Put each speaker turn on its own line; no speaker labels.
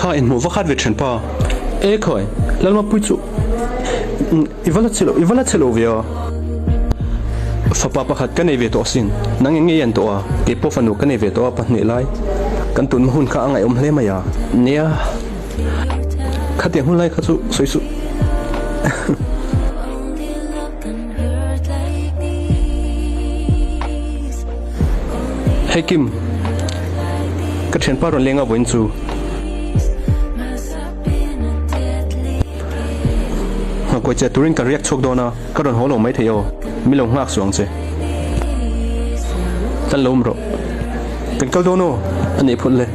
Kha inhmuh va khat ve ṭhen pa. E khawi, Lalmapui chu i va la che lo, i va la che lo ve a. Fapa pakhat ka nei ve tawh asin, nang eng nge i en tawh a, kei pawh fanu ka nei ve tawh a pahnih lai. Kan tunhma hun kha a ngaihawm hle mai a. Nia, khatiang hun lai kha chu sawi suh. Hei Kim, ka thianpa rawn leng a vawiin chu. Nghakkawi che turin ka riak chhuak dawn a, ka rawn haw lo maithei aw, mi lo nghak suh ang che. Kan lo awm rawh. Kan kal dawn aw, a neih phawt le.